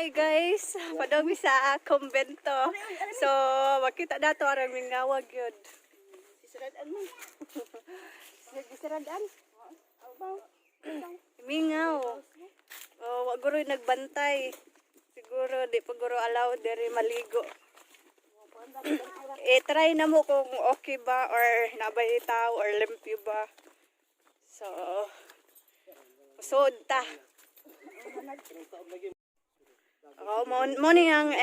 Hi guys, padong mi sa kumbento. So, makita nato aron mingawag yun. Sisirad-an mo. Sisirad-an. Mingaw. Oh, wa guro nagbantay. Siguro di pa guro allowed diri maligo. Eh, try na mo kung okay ba or nabay tao or limpyo ba. So, usod ta. Oh, mo ni ang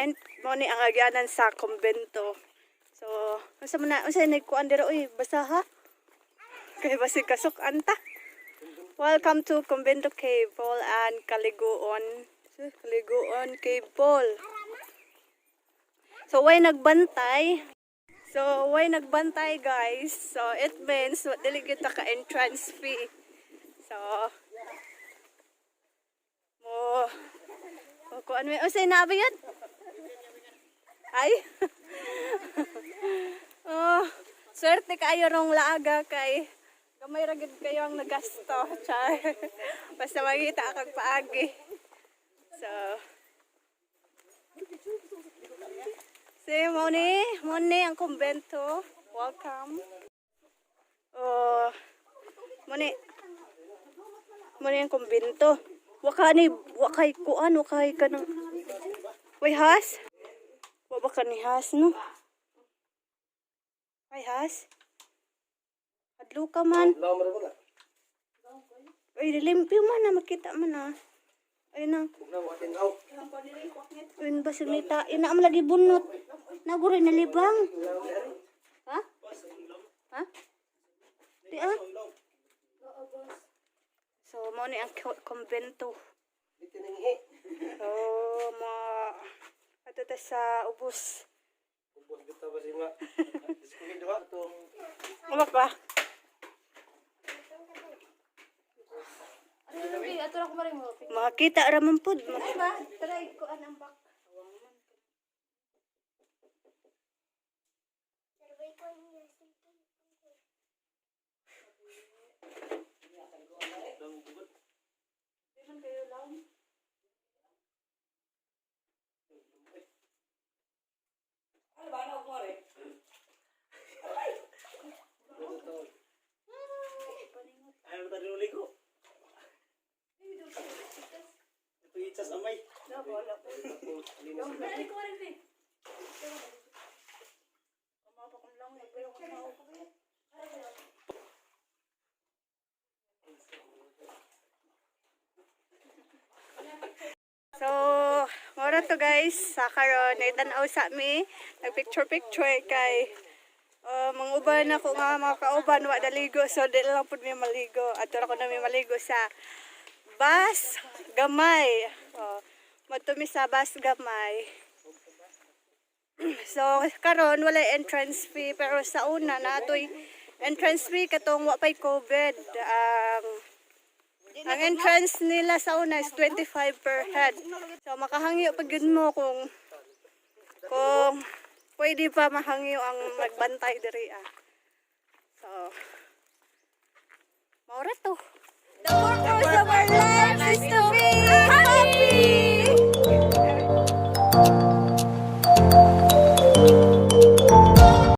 mo ni ang agyanan sa kumbento. So, unsa man na unsa nagkuan dira, oy, basa ha? Kay basig kasuk-an ta. Welcome to Convento Cave Pool and Kaliguon. So, Kaliguon Cave Pool. So, way nagbantay? So, way nagbantay, guys? So, it means dili kita ka entrance fee. So, mo o kung ano, oh, say na ba yan? Ay. Oh, swerte kaayo rong laaga kay gamay ra gid kayo ang nagasto. Char. Basta makita kag paagi. So, si mao ni ang kumbento. Welcome. Oh, mao ni ang kumbento. Waka ni, wakay kuan, wakay kanang way has. Wa ba ka ni has, no? Ay has. Hadlo ka man. Lamar mo na. Ay, limpyo man na, makita man na. Ay na. Na wa tinaw. Ayun ba sinita? Ina ang lagi bunot. Naguri nalibang. Ha? Ha? Di ah. So, mao ni ang kumbento. Dito nanghi. So, mo ato ta sa ubos. Ubos bitaw ba sima. Diskuhin duha tong Uma pa. Makakita ra man pud. Try ko anang bak. Ay mo tayo ligo. Ito itsas amay. So, mora to guys, sa karon ay tan-aw sa mi, nagpicture picture kay mga uban ako nga mga kauban wa naligo, so di lang pud mi maligo. Adto ra ko na mi maligo sa Bas Gamay. Oh, madto mi sa Bas Gamay. So, karon wala entrance fee, pero sa una naatoy entrance fee katong wa pay COVID. Ang entrance nila sa una is 25 per head. So makahangyo pag yun mo kung pwede pa mahangyo ang magbantay diri ah. So, mao ra to. The purpose of our life is to be happy.